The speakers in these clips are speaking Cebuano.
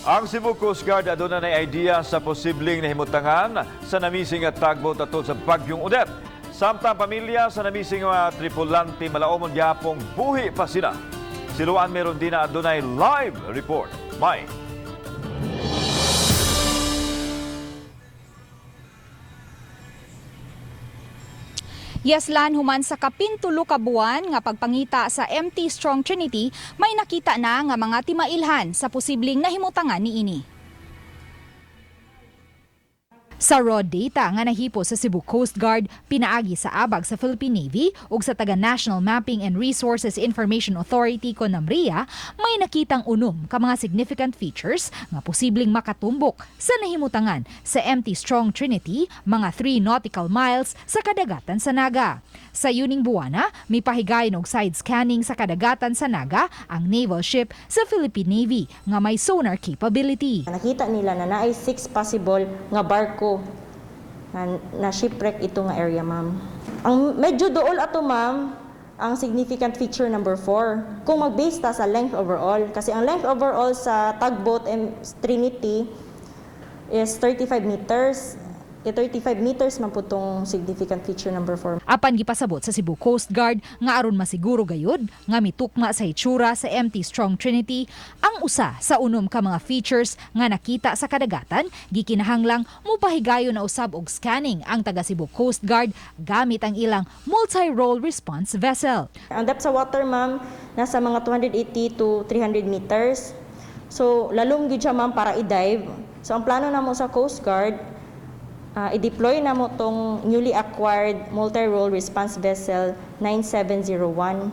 Ang Cebu Coast Guard aduna na idea sa posibleng nahimutangan sa namising nga tugboat atol sa Bagyong Odette. Samtang pamilya sa namising nga tripulante malaomon gyapong buhi pa sila. Si Luan Merondina adunay live report. May. Yes, Lan, human sa kapintulo ka buwan nga pagpangita sa MT Strong Trinity, may nakita na nga mga timailhan sa posibleng nahimutangan niini. Sa raw data nga nahipo sa Cebu Coast Guard, pinaagi sa abag sa Philippine Navy ug sa taga National Mapping and Resources Information Authority kon NAMRIA, may nakitang unom ka mga significant features nga posibleng makatumbok sa nahimutangan sa MT Strong Trinity, mga 3 nautical miles sa kadagatan sa Naga. Sa yuning buwana, may pahigayon og side scanning sa kadagatan sa Naga ang naval ship sa Philippine Navy nga may sonar capability. Nakita nila na naay six possible nga barko na shipwreck ito nga area, ma'am. Ang medyo duol ato, ma'am, ang significant feature number 4. Kung mag-base ta sa length overall, kasi ang length overall sa tugboat Trinity is 35 meters. E 35 meters man po tong significant feature number 4. Apan gipasabot sa Cebu Coast Guard nga aron masiguro gayud nga mitukma sa hitsura sa MT Strong Trinity ang usa sa unom ka mga features nga nakita sa kadagatan, gikinahanglang mopahigayon na usab og scanning ang taga Cebu Coast Guard gamit ang ilang multi-role response vessel. Ang depth sa water, ma'am, nasa mga 280 to 300 meters. So, lalom gyud siya, ma'am, para i-dive. So, ang plano namo sa Coast Guard, i-deploy namo tong newly acquired multi-role response vessel 9701,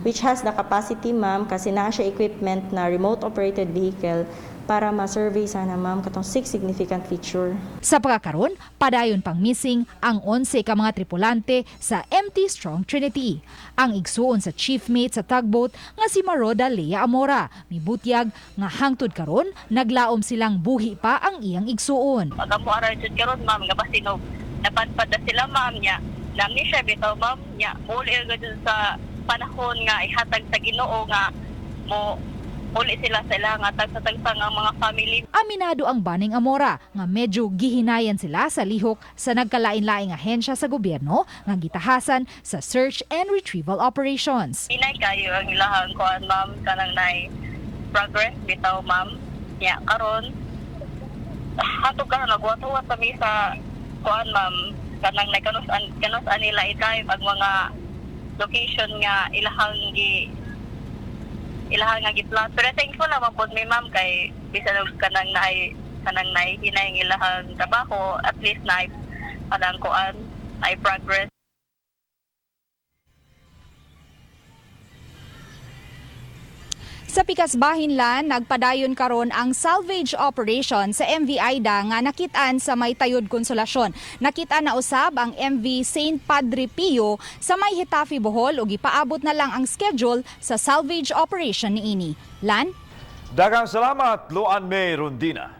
which has the capacity, ma'am, kasi naa siya equipment na remote operated vehicle para ma-survey sana, ma'am, katong six significant feature. Sa pagkakaron, padayon pang missing ang 11 ka mga tripulante sa MT Strong Trinity. Ang igsuon sa chief mate sa tugboat nga si Maroda Lea Amora, mibutyag nga hangtod karon naglaom silang buhi pa ang iyang igsuon. Pag mo aral jud karon, ma'am, nga basin og napadpad na sila, ma'am, nya nami siya bitaw, ma'am, nya muli ra jud sa panahon nga ihatag sa Ginoo nga mo uli sila sa ilang nga tagsa-tagsa nga mga family. Aminado ang Baning Amora nga medyo gihinayan sila sa lihok sa nagkalain-laing ahensya sa gobyerno nga gitahasan sa search and retrieval operations. Hinay kayo ang ilahang kuan, ma'am, kanang nay progress bitaw, ma'am, nya karon hatog karon nagwat-huwat kami sa kuan, ma'am, kanang nay kanus-an nila i-drive ang mga location nga ilahang nga gi-plot. Pero thankful naman pod mi, ma'am, kay bisan og kanang naay hinay ang ilahang trabaho, at least naay kanang kuan, naay progress. Sa Pikas Bahinlan, nagpadayon karon ang salvage operation sa MV Aida nga nakit-an sa may Tayod, Konsolasyon. Nakit-an na usab ang MV St. Padre Pio sa may Getafe, Bohol ug ipaabot na lang ang schedule sa salvage operation niini. Lan? Daghang salamat, Luan May Rondina.